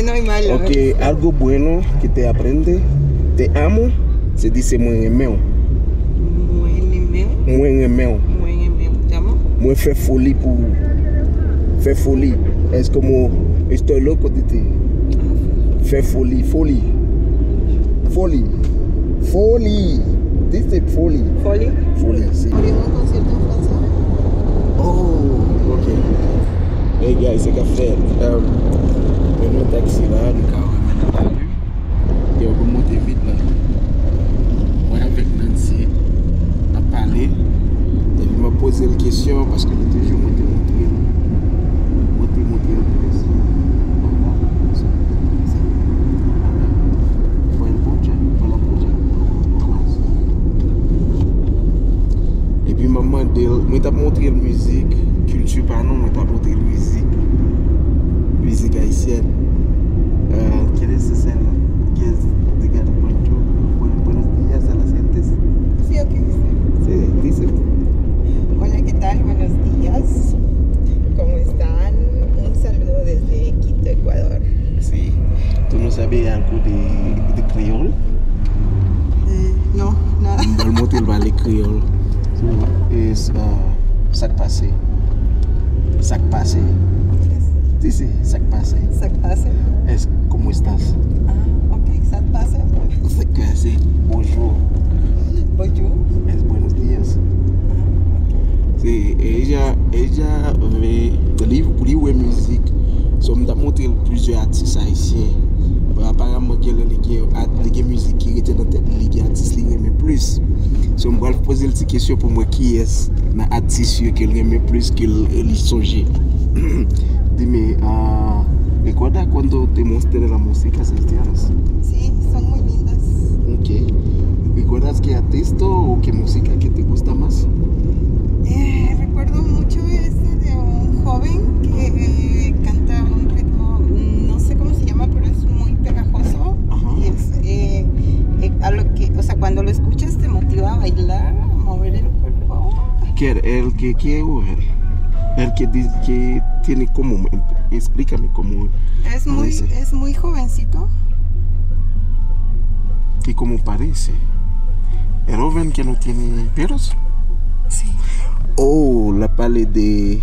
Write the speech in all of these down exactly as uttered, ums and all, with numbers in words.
No hay malo. Ok, algo bueno que te aprende. Te amo. Se di se mwen renmen w. Mwen renmen w. Mwen renmen w. Mwen renmen w. Te amo. Mwen fè foli pou ou. Fè foli. Es como estoy loco de ti. Fè foli, foli. Foli. Foli. This is foli. Foli. Foli, si. Abrimos un concierto en Francia. Oh, ok. Hey guys, se ka fèt. Um, mwen nan taksi la, nou ka wè mwen nan lari. Yo, pou monte vit la. Mwen avèk Nancy, n ap pale. Epi mwen poze l kesyon, paske li toujou mwen te montre l. Mwen te montre l plis. Mwen pa konn sa. Mwen poutja, mwen la poutja. Epi mwen mande l, mwen t ap montre l mizik, kilti pa nou, mwen t ap montre l mizik. Mizik ayisyèn. Uh, ¿quieres hacer, quieres llegar pronto? Bueno, buenos días a las gentes. Sí, ok. Sí, dice. Hola, ¿qué tal? Buenos días. ¿Cómo están? Un saludo desde Quito, Ecuador. Sí. ¿Tú no sabes algo de, de creol? Eh, no, nada. Mwen montre l pale kreyòl. So, es, uh, sa k pase. Sa k pase. Ti se sa k pase. Sa k pase? Es, ¿cómo estás? Ah, ok, sa k pase? Sa k pase. Bonjour. Bonjour. Es buenos días. Ah, ok. Sí, ella, ella ve, li, li wè mizik. So, m t ap montre l plizyè atis ayisyen. Bon, aparaman, gen lè li gen, at- li gen mizik ki rete nan tèt li, li gen atis li renmen plis. So, m pral poze l ti kesyon pou m wè kiyès nan atis yo ke l renmen plis, ke l, li sonje. Dime, ah, ¿recuerdas cuando te mostré la música, Sebastián? Sí, son muy lindas. Ok. ¿Recuerdas qué artista o qué música que te gusta más? Eh, recuerdo mucho este de un joven que canta un ritmo, no sé cómo se llama, pero es muy pegajoso. Ajá. Y es, eh, eh, a lo que, o sea, cuando lo escuchas te motiva a bailar, a mover el cuerpo. ¿Qué, el que, qué joven? El que, di- que tiene como, explícame cómo. Es muy, Parece. Es muy jovencito. ¿Y cómo parece? ¿El joven que no tiene pelos? Sí. Oh, l ap pale de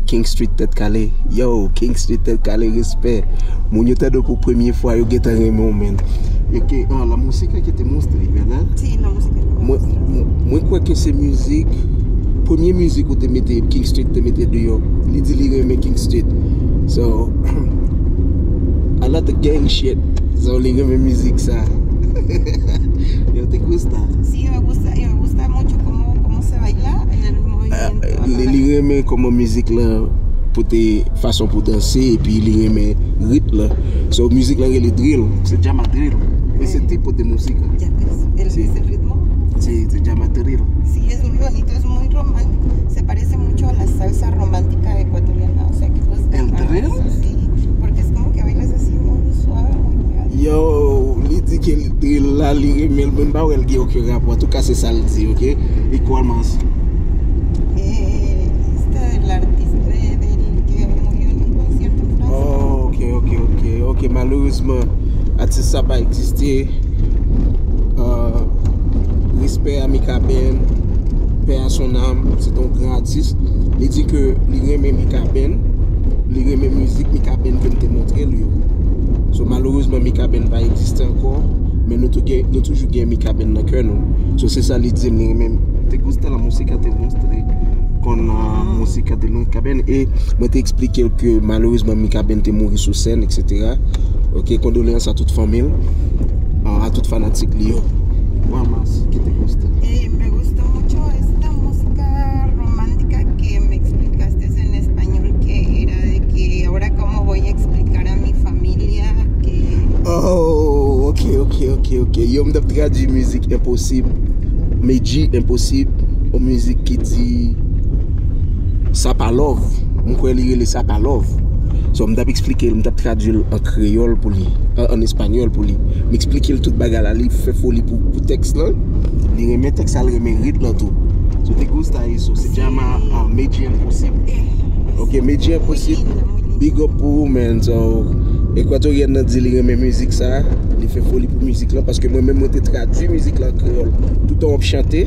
King Street Tèt Kale. Yo, King Street Tèt Kale, respè. Moun yo tande w pou premye fwa, yo gentan renmen w, men. Ok, ah, la música que te mostré, ¿verdad? Sí, la música. Mwen, mwen, mwen kwè ke se mizik, premye mizik ou te mete, King Street te mete deyò. Li di li renmen King Street. So, a lot of gang shit. So, li renmen mizik sa. Yo te gusta. Sí, me gusta, y me gusta mucho cómo, cómo se baila en el Ah, movimiento. li, li renmen kòman mizik lan pote fason pou danse, epi li renmen rit lan. So, mizik lan rele drill. Se llama drill. Ese tipo de música. Ya, es, el, Sí. Es el ritmo. Sí, se llama drill. Sí, es muy bonito, es muy romántico. Se parece mucho a la salsa romántica ecuatoriana. O sea, que pues. ¿El drill? Sí, porque es como que bailas así muy suave, muy pegado. Yo, li di ke drill la, li renmen l, men m pa wè l gen okenn rapò. Antouka, se sa l di, ok? ¿Y cuál más? Eh, este del artista, de- del que murió en un concierto en Francia. Oh, ok, ok, ok. Ok, malerezman, atis sa pa egziste. Euh, respè a Mikaben, paix à son âme, se te yon gran atis. Li di ke li renmen Mikaben, li renmen mizik Mikaben ke m te montre l yo. So, malerezman, Mikaben pa egziste ankò, men nou, tou gen, nou toujou gen Mikaben nan kè nou. So, se sa li di m, li renmen. ¿Te gusta la música? ¿Te mostré con la música de Mikaben? E mwen te eksplike l ke malerezman Mikaben te mouri sou sèn, etsetera. Ok, kondoleyans a tout fanmi l, a, a tout fanatik li yo. ¿Cuál más que te gusta? Eh, me gustó mucho esta música romántica que me explicaste en español, que era de que ahora cómo voy a explicar a mi familia que... Oh, ok, ok, ok, ok. Yo, m t ap tradui mizik Enposib. Medji Enposib, yon mizik ki di sa pa love. M kwè li rele sa pa love. So, m t ap eksplike l, m t ap tradui l an kreyòl pou li, an, an espanyòl pou li. M eksplike l tout bagay la, li fè foli pou, pou tèks lan. Li renmen tèks la, li renmen rit lan tou. So, te gusta eso, se llama, ah, Medji Enposib. Eh, Ok, Medji Enposib, muy linda, muy linda. Big up pou ou, man. So, Ekwatoryen nan di li renmen mizik sa, li fè foli pou mizik lan, paske mwen menm mwen te tradui mizik lan an kreyòl. Toutan w ap chante,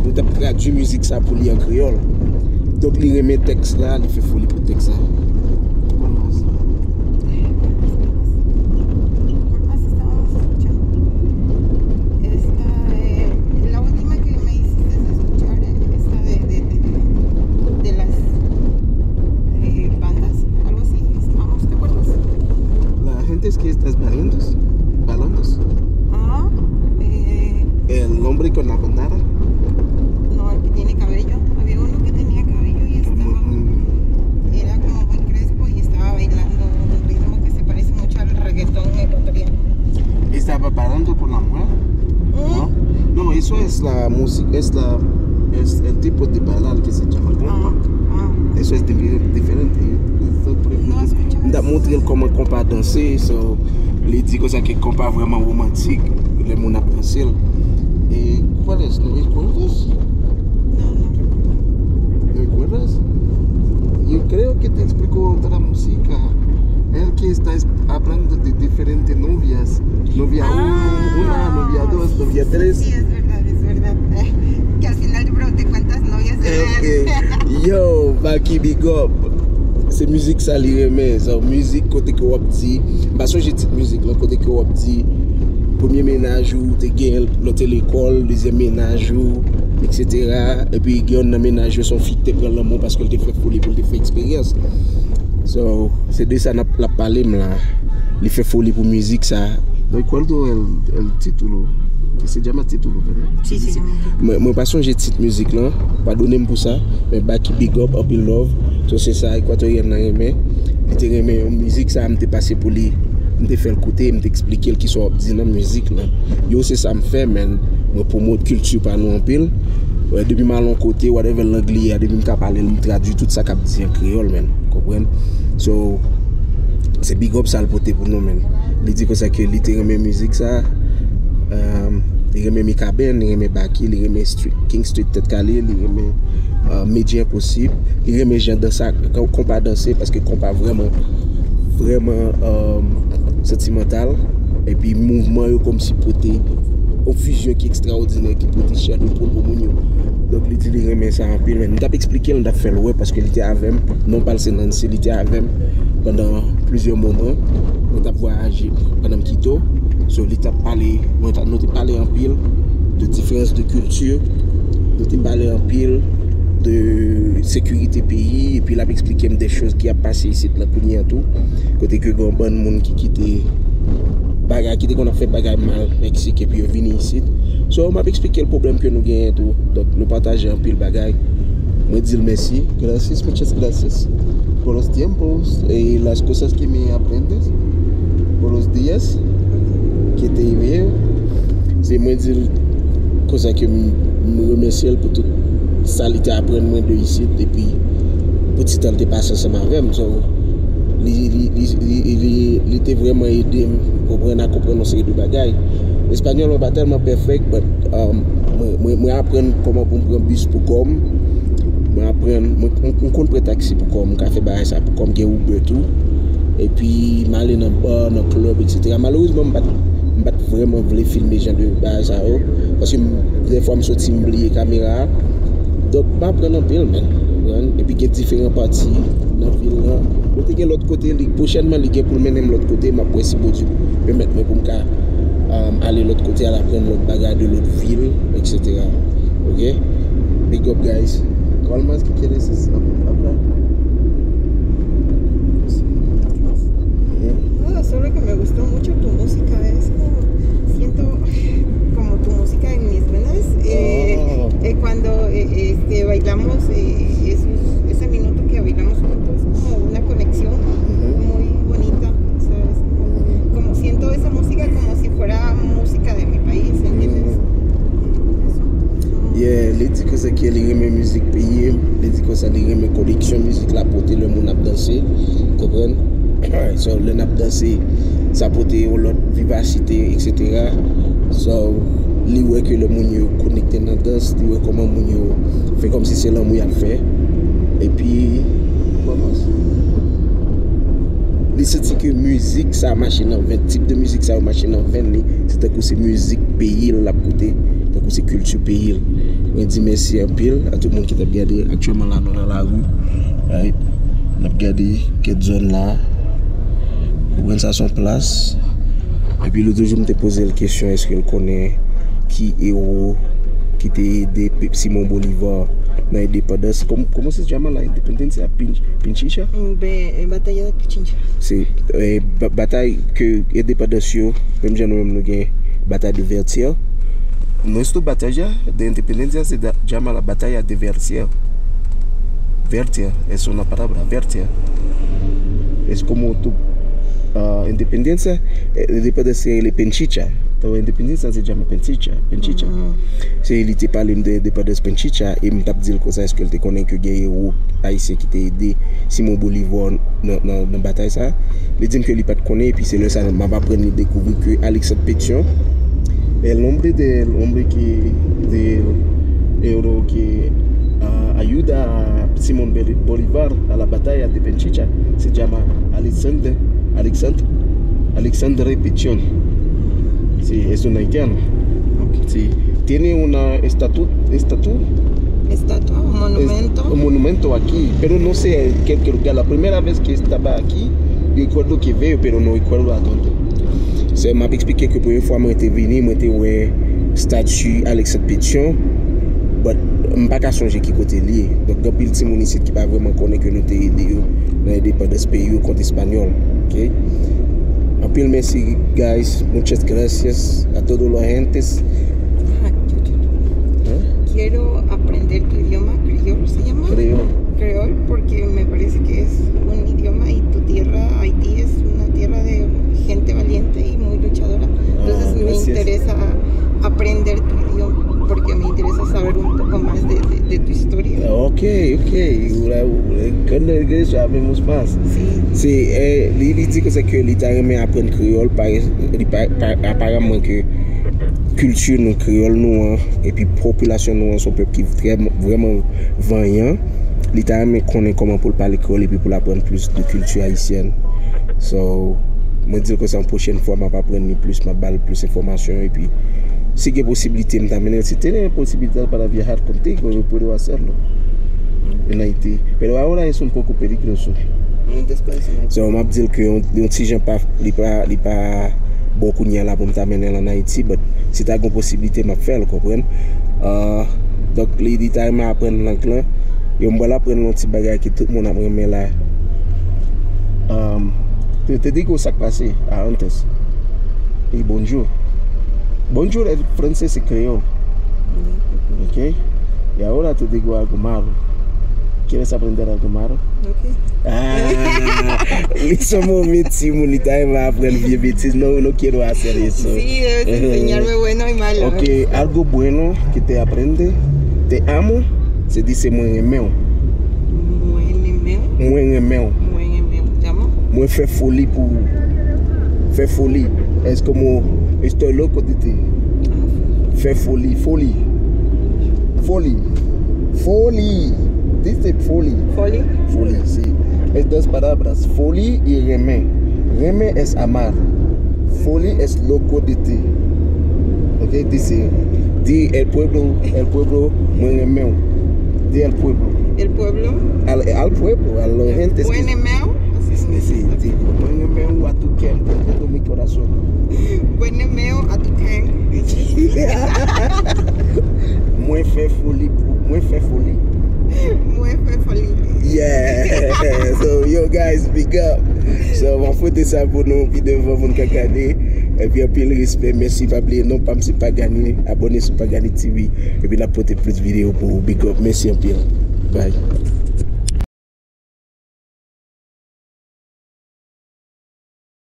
mwen t ap tradui mizik sa pou li an kreyòl. Donk li renmen tèks la, li fè foli pou tèks la. ¿Cuál más estábamos escuchando? Esta, eh, la última que me hiciste escuchar, eh, esta de, de, de, de, de las, eh, bandas, algo así, estábamos, ¿te acuerdas? La gente es que estás bailando, bailando. Ah, eh, El hombre con la bandana. No, el que tiene cabello. Había uno que tenía cabello y estaba, mm, era como muy crespo y estaba bailando un ritmo que se parece mucho al reggaetón ecuatoriano. Estaba bailando con la mujer. ¿Mm? No, no, eso es la música, es la, es el tipo de bailar que se llama compa. Ah, ah. Eso es di-, diferente. No escuchaba. M t ap montre l kòman konpa danse, so, li di konsa ke konpa vrèman womantik, lè moun ap danse l. E, ¿cuál es? ¿No recuerdas? No, no recuerdo. ¿No recuerdas? Yo creo que te explico otra música. El que está es-, hablando de diferentes novias. Novia uno, una, novia dos, novia tres. Sí, es verdad, es verdad. Que al final te pregunté cuántas novias tenía. Ok. Yo, Baky, big up. Se mizik sa li renmen. So, mizik kote ke w ap di, m pa sonje tit mizik lan, kote ke w ap di, premye mennaj ou te gen, lè w te lekòl, dezyèm mennaj ou, etsetera. Epi gen yonn nan mennaj yo se yon fi ki te pran lanmò paske l te fè foli pou l te fè eksperyans. So, se de sa n ap, l ap pale m la. Li fè foli pou mizik sa. ¿Recuerdo el, el título? Que se llama título, ¿verdad? Sí, se llama título. Mwen, mwen pa sonje tit mizik lan. Padone m pou sa. Men Baky, big up, anpil love. So, se sa Ekwatoryen nan renmen. Li te renmen yon mizik sa, m te pase pou li. M te fè l koute, m te eksplike l kisa w ap di nan mizik lan. Yo, se sa m fè, man. Mwen pwomot kilti pa nou anpil. Wè, depi m al yon kote, whatever lang li ye a, depi m ka pale l, m tradui tout sa k ap di an kreyòl, man. Konprann? So, se big up sa l pote pou nou, man. Li di konsa ke li te renmen mizik sa, um, li renmen Mikaben, li renmen Baky, li renmen Street, King Street Tèt Kale, li renmen, uh, Medjy Enposib, li renmen jan dans sa, konpa danse, paske konpa vrèman, vrèman, um, santimantal. Epi mouvman yo kòmsi pote yon fizyon ki ekstraòdinè, ki pote chè de poul pou moun yo. Donk li di li renmen sa anpil, men m t ap eksplike l, m t ap fè l wè, paske li te avè m, non pa l se Nancy, li te avè m pandan plizyè moman. Nou t ap vwayaje pandan m kite w. So, li t ap pale, mwen t ap, nou te pale anpil de diferans de kilti, nou te pale anpil de sekirite peyi, epi l ap eksplike m de choz ki ap pase isit la kounye a tou. Kote ke gen yon bann moun ki kite bagay, ki te konn ap fè bagay mal Meksik, epi yo vini isit. So, m ap eksplike l pwoblèm ke nou genyen tou. Donk, nou pataje anpil bagay. Mwen di l mèsi. Gracias, muchas gracias por los tiempos y las cosas que me aprendes. Por los días que te veo. Se mwen di l konsa ke m, m remèsye l pou tout sa li te aprann mwen de isit, epi pou ti tan l te pase ansanm avè m. So, li, li, li, li, li, li te vrèman ede m konprann, a konprann yon seri de bagay. Espanyòl mwen pa tèlman pèfèk, but, um, mwen, mwen, mwen aprann kòman pou m pran bis pou kò m. Mwen aprann, mwen, mwen, mwen konn pran taksi pou kò m, m ka fè bagay sa pou kò m, gen Uber tou. Epi, m ale nan ba, nan club, etsetera. Malerezman, m pa t, m pa t vrèman vle filme jan de bagay sa yo. Paske m, dèfwa m soti, m bliye kamera a. Donk, m aprann anpil, man. Konprann? Epi gen diferan pati nan vil lan. Nou te gen lòt kote, li, pwochènman, li gen pou l mennen m lòt kote. M ap wè si Bondye pèmèt mwen pou m ka, um, ale lòt kote, al aprann lòt bagay de lòt vil, etsetera. Ok? Big up, guys. ¿Cuál más que quieres es-, hablar? No, solo que me gustó mucho tu música, es como, siento como tu música en mis venas. Eh, eh, cuando, eh, este, bailamos, eh, esos, ese minuto que bailamos juntos, como una conexión muy bonita, ¿sabes? Como, como siento esa música como si fuera música de mi país, ¿entiendes? Eso. Yeah, li di konsa ke li renmen mizik peyi m, li di konsa li renmen koneksyon mizik la pote lè moun ap danse, konprann? So, lè n ap danse, sa pote yon lòt vivasite, etsetera. So, li wè ke lè moun yo konekte nan dans, li wè kòman moun yo fè kòmsi se lanmou y ap fè. Epi, kòman? Santi ke mizik sa mache nan venn, tip de mizik sa yo mache nan venn li. Se tankou se mizik peyi l l ap koute, tankou se kilti peyi l. Mwen di mèsi anpil a tout moun ki t ap gade. Aktyèlman la, nou nan lari. Right? N ap gade kèk zòn la. Ou konprann, sa se yon plas. Epi lòt jou, m te poze l kesyon, èske l konnen ki ewo ki te ede Pe-, Simon Bolivar nan endepandans. Kòm-, kòman se djama la, endepandans a Pin-, Pinchicha? Ben, eh, batalla de Pichincha. Se, eh, ba-, batay ke endepandans yo, menm jan nou menm nou gen batay de Vertières. Nuestro batalla de independencia se da-, llama la batalla de Vertières. Vertières, es una palabra, Vertières. Es como tu, ah, independencia, eh, independencia de Pinchicha. Entonces, independencia se llama Pinchicha, Pinchicha. Se li te pale m de endepandans Pinchicha, e m t ap di l konsa, èske l te konnen ke gen ewo ayisyen ki te ede Simon Bolivar nan, nan, nan batay sa? Li di m ke li pa t konnen, epi se lè sa m ap aprann li dekouvri ke Alexandre Pétion, el nombre del hombre que, del héroe que, ah, ayuda a Simón Boli-, Bolívar a la batalla de Pichincha, se llama Alexander, Alexandre, Alexandre Pétion. Sí, es un haitiano. Sí. Tiene una estatu-, estatu-, Estatua, un monumento. Un monumento aquí, pero no sé en qué, qué lugar. La primera vez que estaba aquí, yo recuerdo que veo, pero no recuerdo a dónde. Se, m ap eksplike ke premye fwa mwen te vini, mwen te wè stati Alexandre Pétion, but m pa ka sonje ki kote li ye. Donk, gen anpil timoun isit ki pa vrèman konnen ke nou te ede yo nan endepandans peyi yo kont Espanyòl. Ok? Anpil mèsi, guys. Muchas gracias a todos los gentes. Ah, yo, yo, yo. Quiero aprender tu idioma, criol se llama. Creol. Creol, porque me parece que es un idioma y tu tierra, Haití, es una tierra de gente valiente y muy luchadora. Entonces me interesa aprender tu idioma, porque me interesa saber un poco más de, de, de tu historia. Ok, ok. Ou la, ou, eh, cuando regreso hablemos más. Sí. Se, eh, li, li di konsa ke li ta renmen aprann kreyòl, pa, li pa, pa, aparamman ke kilti nou, kreyòl nou an, epi popilasyon nou an, se yon pèp ki trè, vrèman vanyan. Li ta renmen konnen kòman pou l pale kreyòl epi pou l aprann plis de kilti ayisyèn. So, mwen di l konsa, yon pwochèn fwa, m ap aprann li plis, m ap ba l plis enfòmasyon, epi si gen posiblite, m ta mennen l. Si tiene posibilidad para viajar contigo, yo puedo hacerlo. En Haití. Pero ahora es un poco peligroso. So, m ap di l ke yon, yon ti jan pa, li pa, li pa bon kounye a la pou m ta mennen l ann Ayiti, but si ta gen posiblite, m ap fè l, konprann? Ah, donk, li, li ta renmen aprann lang lan. Yo, m pral aprann yon ti bagay ke tout moun ap renmen la. Um, te, te digo sa k pase a antes. E bonjou. Bonjou, en fransè, se kreyòl. Ok? Y ahora te digo algo malo. ¿Quieres aprender algo malo? Ok. Ah, li se yon move timoun, li ta renmen aprann vye betiz. No, no quiero hacer eso. Sí, debes enseñarme bueno y malo. Ok, algo bueno que te aprende. Te amo, se di se mwen renmen w. Mwen renmen w. Mwen renmen w. Mwen renmen w. Te amo. Mwen fè foli pou ou. Fè foli. Es como estoy loco de ti. Fè foli, foli. Foli. Foli. Dice foli. Foli? Foli, sí. Es dos palabras. Foli y renmen. Renmen es amar. Foli es loco de ti. Ok, dice, di el pueblo, el pueblo, mwen renmen w. Di el pueblo. El pueblo? Al, al pueblo, a la gente. Mwen renmen w? Sí, sí, sí, sí. Mwen renmen w a tout kè m, de todo mi corazón. Mwen renmen w a tout kè m. Mwen fè foli pou, mwen fè foli. Mwen fè foli. Yeah. So, yo, guys, big up. So, m ap pote sa pou nou pi devan, moun ka gade. Epi anpil respè. Mèsi, pa bliye non pa m se Pagani. Abòne sou Pagani T V. Epi n ap pote plis videyo pou ou. Big up. Mèsi anpil. Bye.